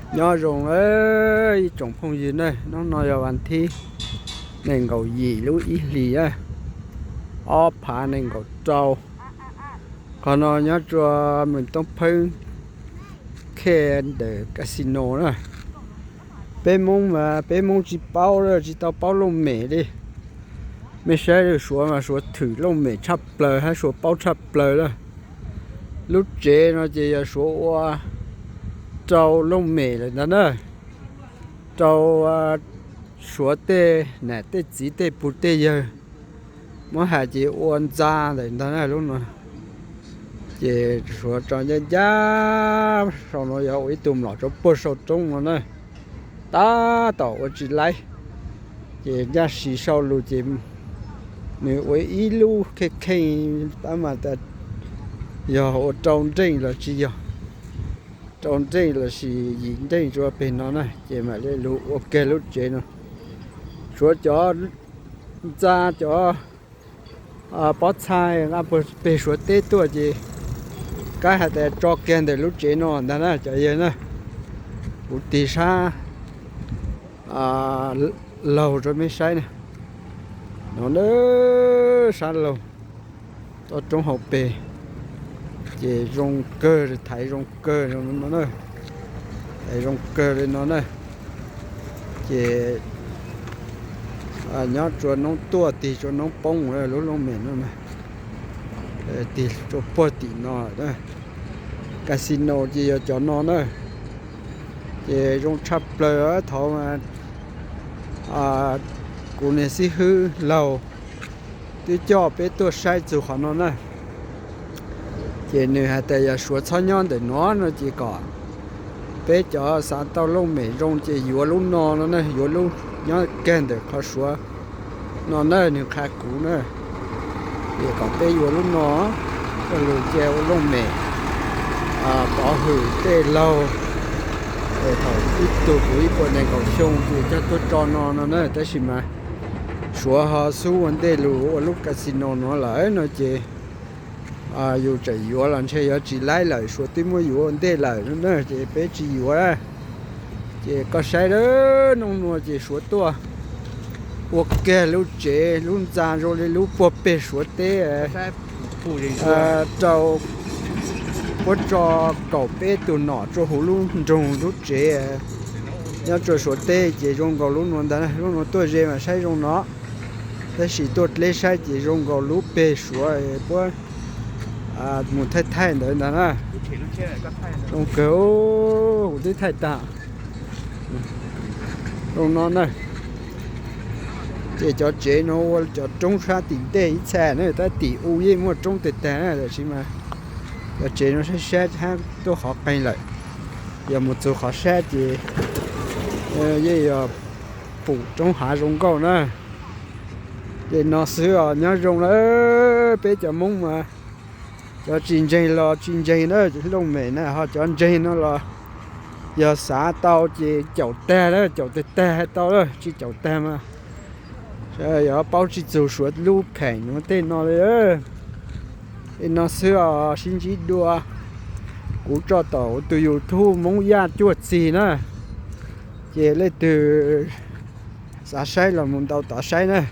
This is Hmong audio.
Nyob zoo ib tsoom phooj ywg na, hnub no yog vas thib nees nkaum yim lub ib hlis na, ob phav nees nkaum rau. Qhov no nyob rua Moos Toob Pheeb, khej ntawm casino na. Peb Moob mas peb Moob tsis paub, tsis tau paub looj mem li. Mej saib Suav mas Suav thwm looj mem tshaj plaws hab Suav paub tshaj plaws lawm. Lub tsev no ces yog Suav ua rau looj mem lawm ntag na, rau Suav tej nam tej txiv tej pug tej yawg, muab has ces ua ntxa ntawm ntag na lub no. Ces Suav tso ncaj ncaj sau no yog ua ib tug mlom rau puag sau roob no na, tab tom ua tsis laib. Ces ncaj sis sau lug ces nws ua ib lub kheej kheej, tab mas yog ua rau nreej los tsis yog, rau nreej lossis yim nreej rua peg no na, ces mam li lug ua kiag lub tsev no. Suav cov ntxa cov pob txha nqa puag peg Suav teb tuaj ces kab has tas tso kiag ntawm lub tsev no ntag na cov yawg na. Kuv tig sab laug rau mej saib na, no na, sab laug toj roob hauv peg, ces zoo kawg, thaiv zoo kawg no na, thaiv zoo kawg li no na. Ces nyob rua noob tuaj tig rua noob poob lub looj mem no na, tig rua puag tim no. Casino ces yog cov no na, ces zoo tshaj plaws. Thaum kuv niag xib hwb laug twb coj peb tuaj saib txug qhov no na, ces nws has tas yog Suav txhob nyob ntawm no no ces kom peb cov xav tau looj mem zoo ces yuav lub no no na, yuav lub nyob kiag ntawm qhov Suav no na, nws qha kuv na. Ces kom peb yuav lub no coj lug cia ua looj mem pov hwm tej laug. Thaum ib tug kuv ib puas nees nkaum xyoo ces coj tuaj tso no no na, tab sis mas Suav ho xub ua ntej lug ua lub casino no lawm no ces yus tseem yuav los ntshe yuav tsis laib lawm, Suav twb muab yuav ua ntej lawm no na, ces peb tsis yuav. Ces koj saib, nub nua ces Suav tuaj ua kiag lub tsev lub ntxa zoo li lub puag peg Suav teb rau, puab tso kaum peb tug nom rua huv lub nroog lub tsev nyob rua Suav teb ces zoo nkaus lub nua ntag. Lub nua tuaj ze mas saib zoo no, tab sis tuaj dleb saib ces zoo nkaus lub peg Suav puab mus thaij thaij ntawd ntag na. Zoo kawg, kuv twb thaij tag. Zoo no na. Ces cov tsev no ua cov roob sab tim ntej ib txha na, tab tim u yeej muaj roob tag tag na, tab sis mas cov tsev no sab sab hab tuaj qhov qeeg lawm. Yog mus txug qhov sab ces yeej yog pum roob hav zoo nkauj na. Ces no xwb os, nyob zoo na. Peb cov Moob mas cov tsis ntseeg los tsis ntseeg na, looj mem na, ho cov ntseeg no los yog xav tau ces caum tag lawm, caum tag tag hab tau lawm, tsis caum tag mas yog paub tsis txug Suav lub kheem no tej no li. Tej no xwb os, sib ntsib dua. Kuv tso tom tus YouTube Moob Yaj Cuaj Txig na, ces leej twg xav saib los mus ntaus tod saib na.